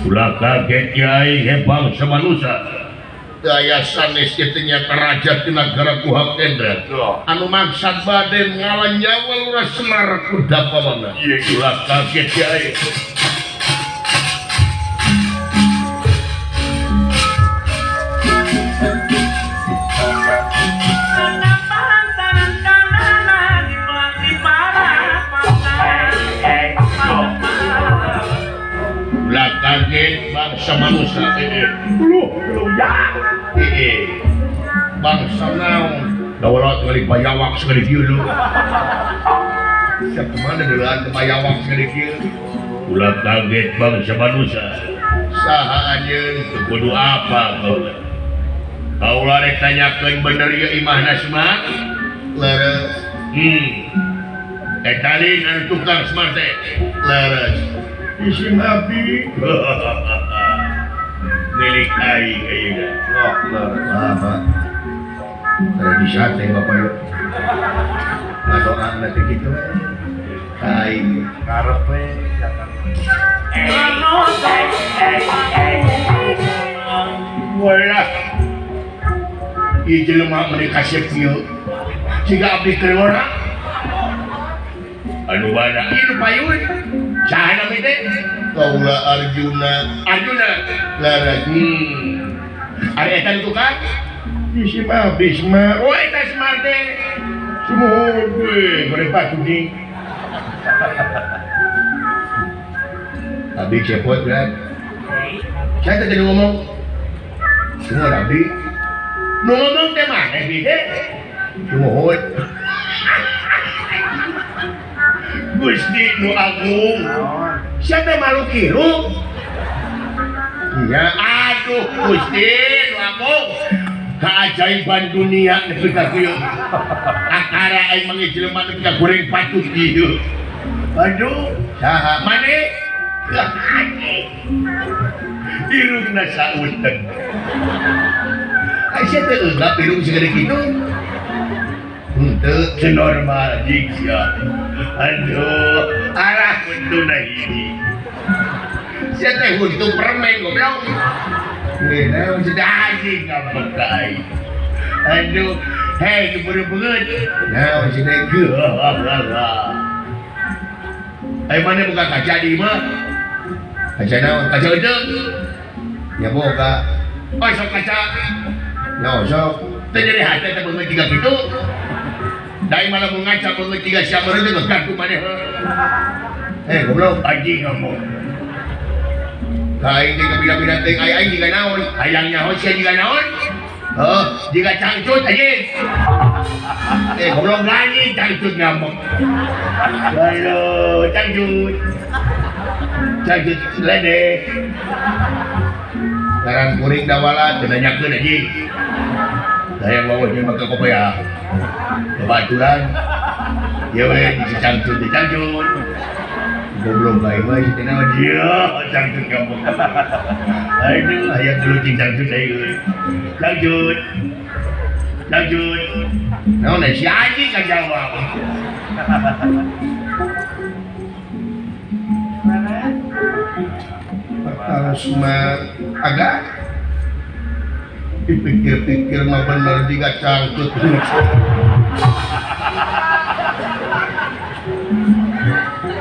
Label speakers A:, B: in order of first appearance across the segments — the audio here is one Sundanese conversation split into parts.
A: Ulah kaget Kyai he bangsa manusia. Daya sanes ieu teh nyaeta raja ti nagara Guha Kendra. Anu maksad bade ngalah nyawa Lurah Semar Kudapawana. Ulah kaget Kyai. Kaget bangsa manusia bangsa naon dawala kali bayawak sekali kieu lho. Siap kemana deulaan bayawak sekali kieu. Ulah kaget bangsa manusia. Saha anjeun kudu apa kaula? Kaula rek tanyakeun bener ieu imahna Semar? Leres. Eta lain anu tukang Semar teh. Leres. Isim abdi milik aing ayeuna.
B: Oh, leres.
A: Bapak. Tara bisa teh bapak yuk. Ngadoana teh kitu. Aing
B: karepe jangan.
A: Walah. Ieu jelema meuni kasep kieu. Siga abdi keur ngora. Anu bana ieu nu payun. Saha nami teh?
B: Kaula Arjuna.
A: Arjuna.
B: Leres.
A: Ari eta tukang? Isim abdi Semar. Oh eta Semar teh. Sumuhun we goreng batu di. Abdi cepot kan. Saya teh jadi ngomong. Sumuhun abdi. Nu ngomong teh maneh bi teh? Sumuhun. Gusti nu agung. Siapa malu kiru? Iya, aduh Gusti nu agung. Keajaiban dunia nepi ka kieu. Akara aing mangi jelema nepi ka goreng patut ieu. Aduh, saha maneh? Irungna sauteg. Ai sia teh eungap irung segede kitu. Henteu normal jing sia. Aduh, arah huntuna hiji. Sia teh huntu permen goblok. Naon sudah anjing ngambek ka aing. Aduh, hei gebeureuh-beungeut. Naon cenah geuh. Ai mana buka kaca di imah?
B: Kaca naon?
A: Kaca eudeung.
B: Nya boga.
A: Oh, sok kaca.
B: Naon sok?
A: Teu nyeri hate teh beungeut jiga kitu. Dai malah mun ngaca beungeut jiga sia meureun teh geus maneh.
B: Goblok
A: anjing ngomong.
B: Aing teh kabina-bina teh aing jiga naon?
A: Hayang nyaho sia jiga naon?
B: Heuh,
A: jiga cangcut anjing. Goblok anjing cangcut ngambek. Aduh, cangcut. Cangcut ledek.
B: Ngaran kuring dawala
A: teu nanyakeun anjing. Hayang bawa jeung make kopea. Babaturan. Ieu we si cangcut teh cangcut. Goblok bae mah si teh naon dia cangcut ngambek. Aduh, hayang dulu cing cangcut aing euy. Cangcut. Cangcut. Naon si anjing ka jawab.
B: Harus mah agak dipikir-pikir mah bener juga cangcut.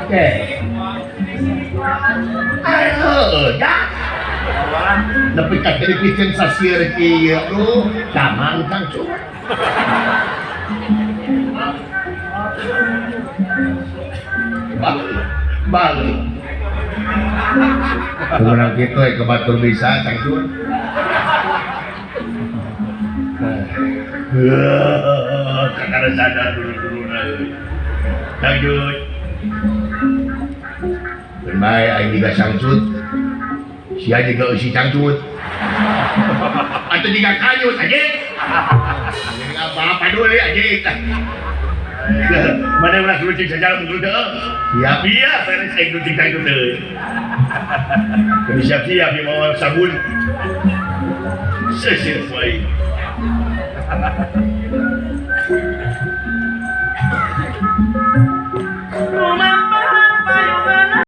A: Oke. Ayo, dah. Nepi ka dipikeun sasieur kieu aduh, damang cangcut. Balik.
B: Kurang kitu we ke batur bisa cangcut.
A: Kakara sadar dulu-dulu cangcut.
B: Bae aing juga cangcut.
A: Sia juga eusi cangcut. Atuh jiga kanyut anjing. Jadi apa-apa dulu anjing. Mana ulah gelucing sajalah mun gelut heuh.
B: Siap.
A: Iya, beres aing gelucing cangcut teh. Kudu siap-siap ieu mawa sabun. Seuseut wae.